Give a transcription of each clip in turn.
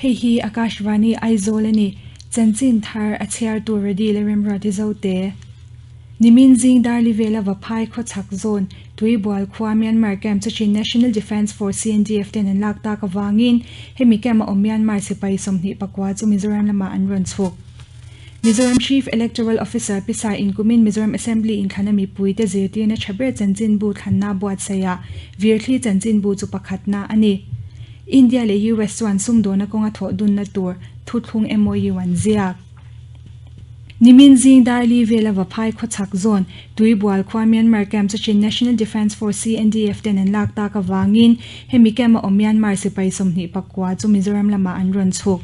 Hei hi Akashvani Aizawl a ni. Chanchin thar a chhiartu Redi leh Remruati Zote. Nimin zing Darli vela Vaphai khawchhak zawn Tuibual khua Myanmar camp chu Chin National Defence Force, CNDF, ten an lak tak avangin hemi camp a awm Myanmar sipai 24 chu Mizoram lamah an rawn chhuk. Mizoram Chief Electoral Officer Pisa inkumin Mizoram Assembly inthlana mipuite zirtirna tha ber chanchinbu thlanna buatsaihah Virthli chanchinbu chu pakhatna a ni. India leh US chuan sumdawna kawnga thawh dunna tur thuthlung MOU an ziak. Nimin zing Darli vela Vaphai khawchhak zawn Tuibual khua Myanmar camp chu Chin National Defence Force, CNDF, ten an lak tak avangin hemi camp a awm Myanmar sipai 29 chu Mizoram lamah an rawn chhuk.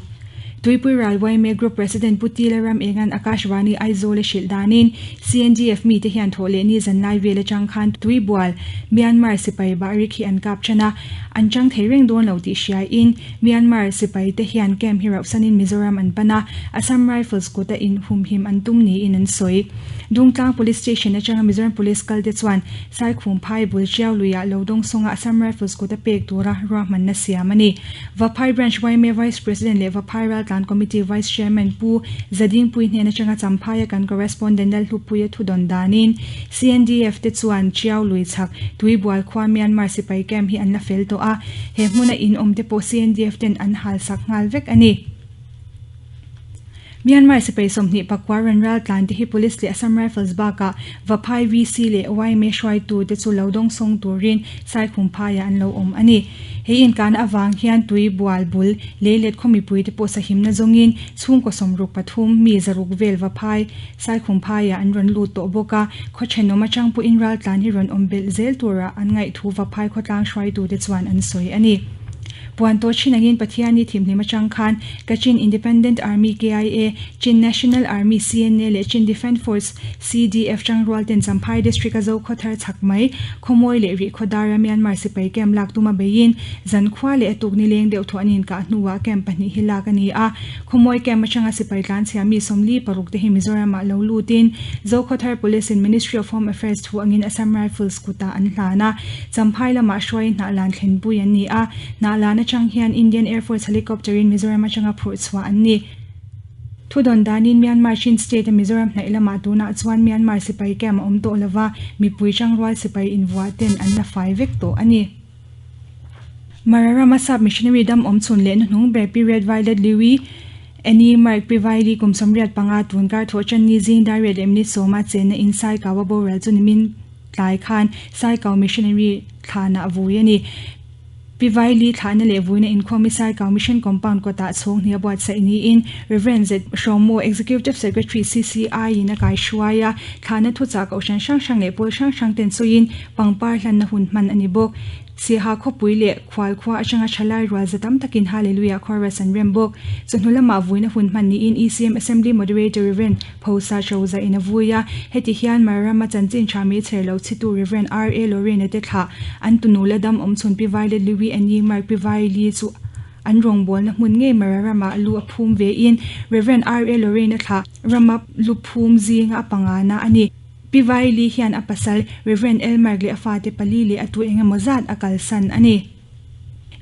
Tuipui ral yma Group President Pu Tila Ram Engan Akashvani Aizawl a hrilh danin CNDF mite hian thawh leh ni zan lai vel atang khan Tuibual Myanmar sipai bahrik hi an kap than a, an chang thei reng dawn lo tih hriain Myanmar sipai te hian camp hi rauhsanin Mizoram an pan a, Assam Rifles kuta inhumhim an tum niin an sawi. Dungtlang Police Station atanga Mizoram Police kal te chuan Saikhum Phai bul Tiau luiah lo dawng sawnga Assam Rifles kuta pek tura ruahmanna siam a ni. Vaphai Branch yma Vice President leh Vaphai Raltlan Committee Vice Chairman Pu Zadingpui hnen atanga Champhaia kan Correspondent Lalhlupuia thu dawn danin CNDF te chuan Tiau lui chhak Tuibual khua Myanmar sipai camp hi an la fel tawh a, he hmuna in awm te pawh CNDF ten an hal sak nghal vek a ni. Myanmar sipai 29 ran raltlan te hi Police leh Assam Rifles bakah Vaphai VC leh yma hruaitu te chu lo dawngsawng turin Saikhum phaiah an lo awm a ni. He inkahna avang hian tui bual bul leilet khaw mipui te pawh sahimna zawngin chhungkaw 63 mi 600 vel Vaphai Saikhum phaiah an rawn lut tawh bawk a, khaw thenawm atang pawhin raltlan hi rawn awm belh zel tura an ngaihthu Vaphai khawtlang hruaitu te chuan an sawi a ni. Puan tawh thin angin Pathiani thimhlim atang khan Kachin Independent Army, KIA, Chin National Army, CNA, leh Chin Defence Force, CDF, tangrual ten Champhai District a Zokhaw thar chhak mai, Khawmawi leh Rihkhaw dara Myanmar sipai camp lak tuma beiin zankhua leh a tuk nileng deuh thuah an inkah hnuah camp pahnih hi lak a ni a. Khawmawi camp atanga sipai tlanchhia mi 46 te hi Mizoramah lo lutin Zokhaw thar Police in Ministry of Home Affairs thu angin Assam Rifles kutah an hlan a. Champhai lamah hruai hnahlan thlenpui an ni a, hnahlan atang hian Indian Air Force helicopter in Mizoram atanga phurh chhuah an ni. Thudawn danin Myanmar Chin State a Mizoram hnaih lamah tunah chuan Myanmar sipai camp a awm tawh lova, mipui tangrual sipai invuah ten an la fai vek tawh a ni. Mara rama sap missionary dam awm chhun leh hnuhnung ber Pi Red Violet Liwi, Annie Mark Pi Vaili kum 85 tun kar thawh tan ni zing dar riat leh minute sawma chenna in Saikau a boral chu nimin Tlai khan Saikau Missionary thlanah vui a ni. Pi Vaili thlahna leh vuina inkhawm hi Saikau Mission Compound kawtah chhung hnih a buatsaih niin Rev. Z Hromo, Executive Secretary CCI in a kai hruai a, thlahna thuchah kohhran hrang hrang leh pawl hrang hrang ten sawiin pangpar hlanna hun hman a ni bawk. Siaha khawpui leh khual khua atanga thalai rual za tam takin Hallelujah Chorus an rem bawk. Chawhnu lamah vuina hun hman niin ECM Assembly Moderator Rev. Phosa Choza in a vui a, heti hian Marama chanchin tha mei chher lo chhitu Rev. R. A. Lorraine te thlah an tunu la dam awm chhun Pi Violet Liwi Annie Mark Pi Vaili chu an rawngbawlna hmun ngei Mararamah lu a phum ve in Rev. R. A. Lorraine thlah rama lu phum zinga a pangana a ni. Pi Vaili hian a pasal Rev. L. Mark leh a fate pali leh a tu engemaw zat a kalsan a ni.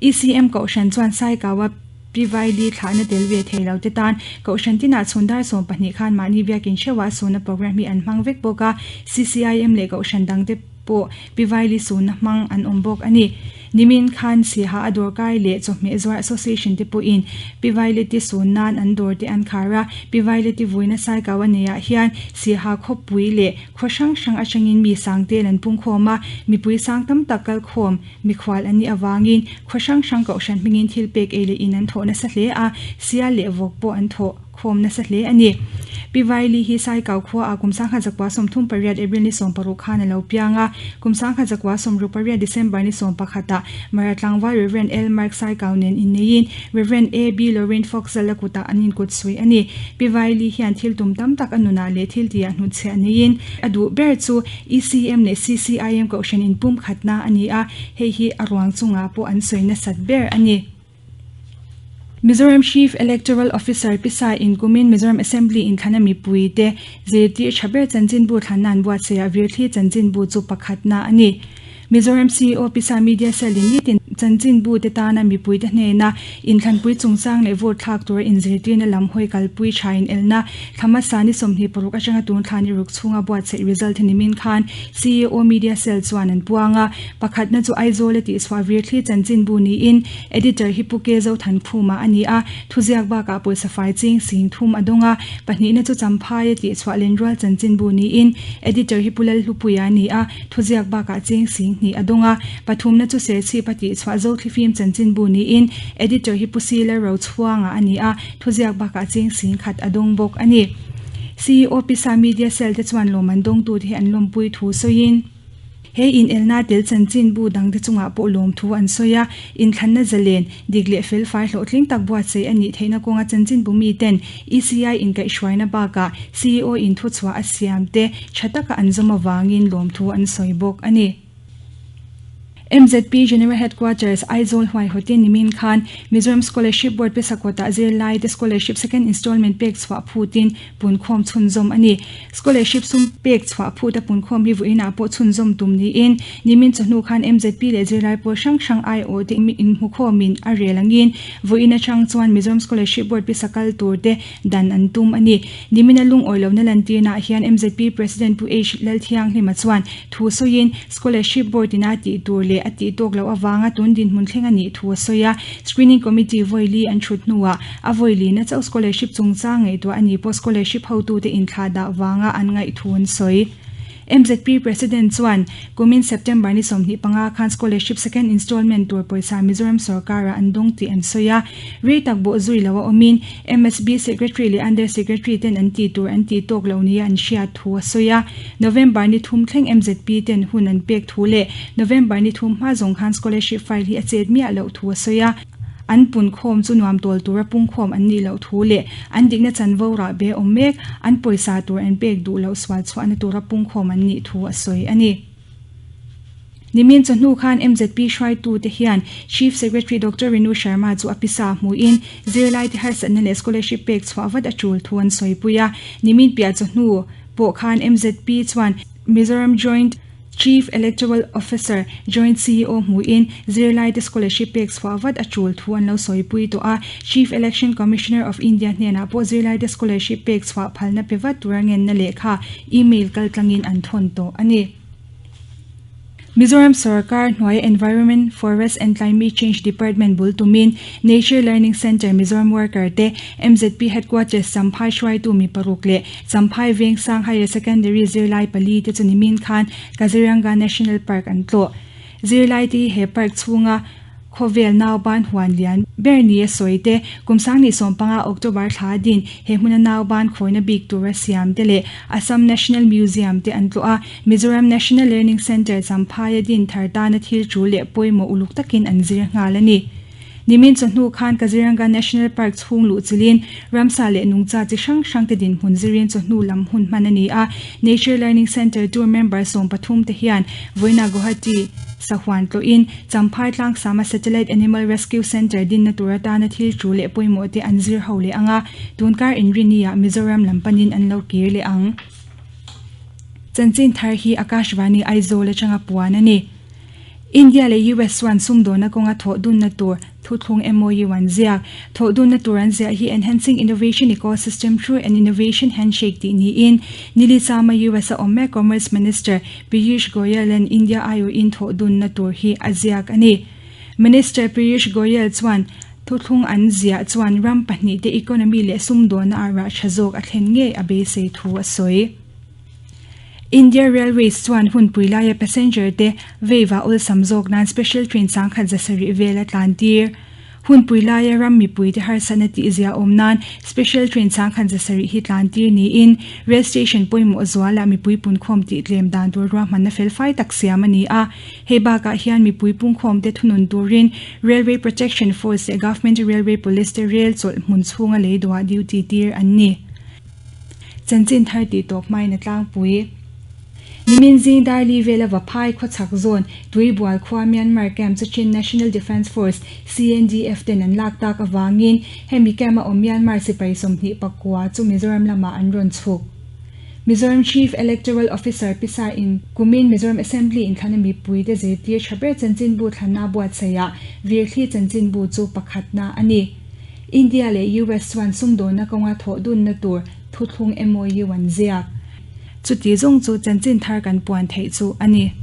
ECM Kohhran chuan Saikawa Pi Vaili thlahna tel ve thei lo te tan Kohhran tinah chhun dar 12 khan mahni biakin hreuhah suna program hi an hmang vek bawk a, CCIM leh Kohhran dangte pawh Pi Vaili suna hmang an awm bawk a ni. Nimin khan Siaha a dawrkai leh chawhmeh zuar association te pawhin Pi Vaileti sun nan an dawr te an khar a, Pi Vaileti vuina Saikawa neiah hian Siaha khawpui leh khaw hrang hrang atangin mi sangtel an pungkhawm a, mipui sang tam tak kalkhawm Mikhual an nih avangin khaw hrang hrang kohhran hmingin thil pek ei leh in an thawh nasa hle a, sial leh vawk pawh an thawh khawm nasa hle a ni. Pi Vaili hi Saikau khuaah kum 1938 April ni 60 khan a lo piang a, kum 1968 December ni 11 ah Mara tlangval Rev. L. Mark Saikau nen inneiin Rev. A. B. Lorraine Fox Zala kutah an inkut suih a ni. Pi Vaili hian thil tum tam tak a nunah leh thil tihah hnutchhiah neiin a duh ber chu ECM leh CCIM kohhran inpumkhatna a ni a, hei hi a ruang chungah pawh an sawi nasat ber a ni. Mizoram Chief Electoral Officer Pisa inkumin Mizoram Assembly inthlana mipuite zirtir tha ber chanchinbu thlanna an buatsaihah Virthli chanchinbu chu pakhatna a ni. Mizoram CEO Pisa Media Cell in nitin Chanchinbu te tana mipuite hnena inthlanpui chungchang leh vote thlak tura inzirtirna lam hawi kalpui tha inelna thla hmasa ni 26 atanga tun thla ni ruk chhunga buatsaih result nimin khan CEO Media Cell chuan an puang a. Pakhatna chu Aizawl a tihchhuah Virthli Chanchinbu niin Editor hi Pu Ke Zothankhuma a ni a, thuziak bakah pawisa fai ching sing thum a dawng a. Pahnihna chu Champhai a tihchhuah Lenrual Chanchinbu niin Editor hi Pu Lalhlupuia a ni a, Thuziak bakah cheng sing hnih a dawng a, pathumna chu Serchhip a tihchhuah Zothlifim chanchinbu niin Editor hi Pu Sila Rochhuanga a ni a, thuziak bakah cheng sing khat a dawng bawk a ni. CEO Pisa Media Cell te chuan lawm an dawngtute hi an lawmpui thu sawiin, he inelna tel chanchinbu dangte chungah pawh lawmthu an sawi a, inthlanna zalen, dik leh felfai hlawhtling tak buatsaih a nih theihna kawnga chanchinbu miten ECI inkaihhruaina bakah CEO in thuchhuah a siam te tha taka an zawm avangin lawmthu an sawi bawk a ni. MZP General Headquarters, Aizawl huaihawtin nimin khan Mizoram Scholarship Board Pesakawtah zirlai te scholarship second installment pek chhuah phutin punkhawm chhunzawm a ni. Scholarship sum pek chhuah phut a punkhawm hi vawiinah pawh chhunzawm tum niin nimin chawhnu khan MZP leh zirlai pawl hrang hrang aiawh te inhmukhawmin a rel angin vawiin atang chuan Mizoram Scholarship Board pisa kal tur te dan an tum a ni. Nimina lungawi lohna lantirnaah hian MZP President Pu H. Lalthianghlima chuan thu sawiin Scholarship Board ina tih tur leh a tih tawk loh avanga tun dinhmun thleng a nih thu a sawi a. Screening Committee vawili an thut hnuah a vawilina chauh scholarship chungchang ngaihtuah a ni pawh scholarship hotute inthlah dah vanga an ngaih thu an sawi. MZP President chuan kumin September ni 25 khan scholarship second installment tur pawisa Mizoram sorkarah an dawng tih an sawi a. Rei tak bawh zui lo a awmin MSB Secretary leh Under Secretary ten an tih tur an tih tawk lo nia an hriat thu a sawi a. November ni thum thleng MZP ten hun an pek thu leh November ni thum hma zawng khan scholarship file hi a chet miah loh thu a sawi a. An punkhawm chu nuam tawl tura pungkhawm an nih loh thu leh an dikna chanvo rah be awm mek, an pawisa tur an pek duh loh sual chhuahna tura pungkhawm an nih thu a sawi a ni. Nimin chawhnu khan MZP hruaitute hian Chief Secretary Doctor Renu Sharma chu a pisa hmuhin zirlaite harsatna leh scholarship pek chhuah vat a tul thu an sawipui a. Nimin piah chawhnu pawh khan MZP chuan Mizoram Joint Chief Electoral Officer, Joint CEO hmuhin zirlaite scholarship pek chhuah vat a tul thu an lo sawipui tawh a. Chief Election Commissioner of India hnenah pawh zirlaite scholarship pek chhuah phalna pe vat tura ngenna lehkha email kaltlangin an thawn tawh a ni. Mizoram sorkar hnuaia Environment, Forest and Climate Change Department bul tumin Nature Learning Centre Mizoram worker te MZP Headquarters Champhai hruaitu mi paruk leh Champhai Vengsang Higher Secondary zirlai pali te chu nimin khan Kaziranga National Park an tlawh. Zirlai te hi he park chhunga khawvel nauban huan lian ber ni a sawi te, kum 2015 October thla din he hmuna nauban khawina bik tura siam te leh Assam National Museum te an tlawh a, Mizoram National Learning Centre Champhaia din thar tana thil tul leh pawimawh uluk takin an zir nghal a ni. Nimin chawhnu khan Kaziranga National Park chhung luh chilin ramsa leh nungcha chi hrang hrang te dinhmun zirin chawhnu lam hun hman a ni a. Nature Learning Centre tour member 13 te hian vawiina Guwahati sahuan tlawhin Champhai Tlangsama Satellite Animal Rescue Centre dinna tur atana thil tul leh pawimawh te an zir ho leh ang a, tunkar inrinni-ah Mizoram lam panin an lo kir leh ang. Chanchin thar hi Akashvani Aizawl atanga puan a ni. India leh US chuan sumdawna kawnga thawh dunna tur thuthlung MOU an ziak. Thawh dunna tur an ziah hi Enhancing Innovation Ecosystem Through an Innovation Handshake tih niin Nili Chama US a awm mek Commerce Minister Piyush Goyal-a'n India aiawhin thawh dunna tur hi a ziak a ni. Minister Piyush Goyal chuan thuthlung an ziah chuan ram pahnihte economy leh sumdawna ah rah tha zawk a thlen ngei a beisei thu a sawi. India Railways chuan hunpui laia passenger te veiva awlsam zawk nan special train sangkhat 700 vel a tlan tir. Hunpui laia ram mipui te harsatna tih zia awm nan special train sangkhat 700 hi tlan tir niin rail station pawimawh zualah mipui punkhawm tih tlem dan tur ruahmanna felfai tak siam a ni a. Hei bakah hian mipui pungkhawm te thunun turin Railway Protection Force leh Government Railway Police te rail chawlh hmun chhunga lei duah duty tir an ni. Chanchin thar tih tawp hmain a tlangpui. Nimin zing Darli vela Vaphai khawchhak zawn Tuibual khua Myanmar camp chu Chin National Defence Force, CNDF, ten an lak tak avangin hemi camp a awm Myanmar sipai 29 chu Mizoram lamah an rawn chhuk. Mizoram Chief Electoral Officer Pisa in kumin Mizoram Assembly inthlana mipuite zirtir tha ber chanchinbu thlanna buatsaihah Virthli chanchinbu chu pakhatna a ni. India leh US chuan sumdawnna kawnga thawh dunna tur thuthlung MOU an ziak. Chuti zawng chu chanchin thar kan puan theih chu a ni.